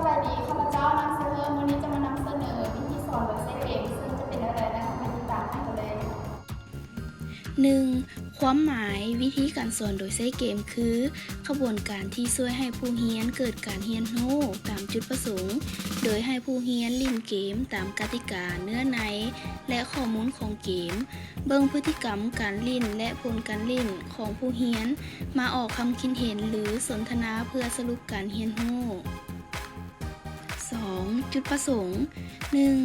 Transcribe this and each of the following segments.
ສະບາຍດີ ຂ້າພະເຈົ້າ ນາງ ເຊເຮີ ມື້ນີ້ຈະມານຳສະເໜີວິທີສອນໂດຍໃຊ້ເກມ ເຊິ່ງຈະເປັນແນວໃດນັ້ນ ເຮົາໄປຕິດຕາມກັນເລີຍ. ໜຶ່ງ, ຄວາມໝາຍ, ວິທີການສອນໂດຍໃຊ້ເກມຄື ຂະບວນການທີ່ຊ່ວຍໃຫ້ຜູ້ຮຽນເກີດການຮຽນຮູ້ຕາມຈຸດປະສົງ, ໂດຍໃຫ້ຜູ້ຮຽນຫຼິ້ນເກມຕາມກະຕິກາ, ເນື້ອໃນ ແລະ ຂໍ້ມູນຂອງເກມ, ເບິ່ງພຶດຕິກຳການຫຼິ້ນ ແລະ ຜົນການຫຼິ້ນຂອງຜູ້ຮຽນ, ມາອອກຄຳຄິດເຫັນ ຫຼື ສົນທະນາເພື່ອສະຫຼຸບການຮຽນຮູ້. ສອງ, ຈຸດປະສົງ. ໜຶ່ງ,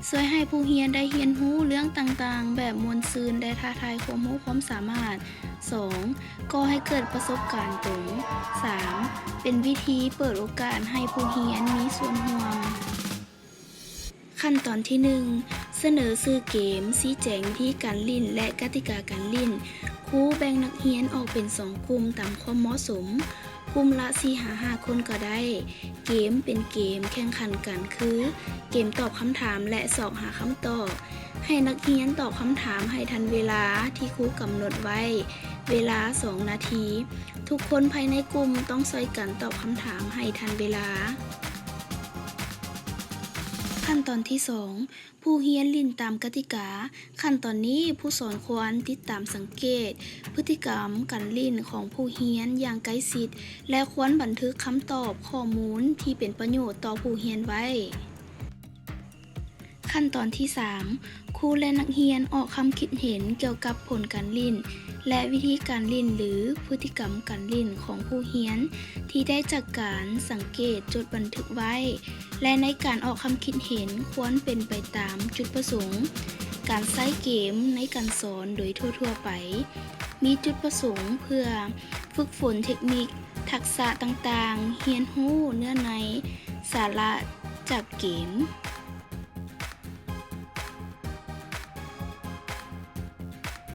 ຊ່ວຍໃຫ້ຜູ້ຮຽນໄດ້ຮຽນຮູ້ເລື່ອງຕ່າງໆ ແບບມ່ວນຊື່ນ ແລະ ທ້າທາຍຄວາມຮູ້ຄວາມສາມາດ. ສອງ, ກໍ່ໃຫ້ເກີດປະສົບການຕົງ. ສາມ, ເປັນວິທີເປີດໂອກາດໃຫ້ຜູ້ຮຽນມີສ່ວນຮ່ວມ. ຂັ້ນຕອນທີໜຶ່ງ, ສະເໜີຊື່ເກມ, ຊີ້ແຈງວິທີການຫຼິ້ນ ແລະ ກະຕິກາການຫຼິ້ນ. ຄູແບ່ງນັກຮຽນອອກເປັນສອງກຸ່ມຕາມຄວາມເໝາະສົມ, ກຸ່ມລະສີ່ຫາຫ້າຄົນກໍໄດ້. ເກມເປັນເກມແຂ່ງຂັນກັນ ຄື ເກມຕອບຄຳຖາມ ແລະ ຊອກຫາຄຳຕອບ. ໃຫ້ນັກຮຽນຕອບຄຳຖາມໃຫ້ທັນເວລາທີ່ຄູກຳນົດໄວ້, ເວລາສອງນາທີ. ທຸກຄົນພາຍໃນກຸ່ມຕ້ອງຊ່ວຍກັນຕອບຄຳຖາມໃຫ້ທັນເວລາ. ຂັ້ນຕອນທີສອງ, ຜູ້ຮຽນຫຼິ້ນຕາມກະຕິກາ. ຂັ້ນຕອນນີ້ ຜູ້ສອນຄວນຕິດຕາມສັງເກດພຶດຕິກຳການຫຼິ້ນຂອງຜູ້ຮຽນຢ່າງໃກ້ຊິດ ແລະ ຄວນບັນທຶກຄຳຕອບຂໍ້ມູນທີ່ເປັນປະໂຫຍດຕໍ່ຜູ້ຮຽນໄວ້. ຂັ້ນຕອນທີສາມ, ຄູ ແລະ ນັກຮຽນອອກຄຳຄິດເຫັນກ່ຽວກັບຜົນການຫຼິ້ນ ແລະ ວິທີການຫຼິ້ນ ຫຼື ພຶດຕິກຳການຫຼິ້ນຂອງຜູ້ຮຽນ ທີ່ໄດ້ຈາກການສັງເກດຈົດບັນທຶກໄວ້ ແລະ ໃນການອອກຄຳຄິດເຫັນຄວນເປັນໄປຕາມຈຸດປະສົງການໃຊ້ເກມໃນການສອນໂດຍທົ່ວໆໄປ. ມີຈຸດປະສົງເພື່ອຝຶກຝົນເທັກນິກ, ທັກສະຕ່າງໆ, ຮຽນຮູ້ເນື້ອໃນ, ສາລະຈາກເກມ.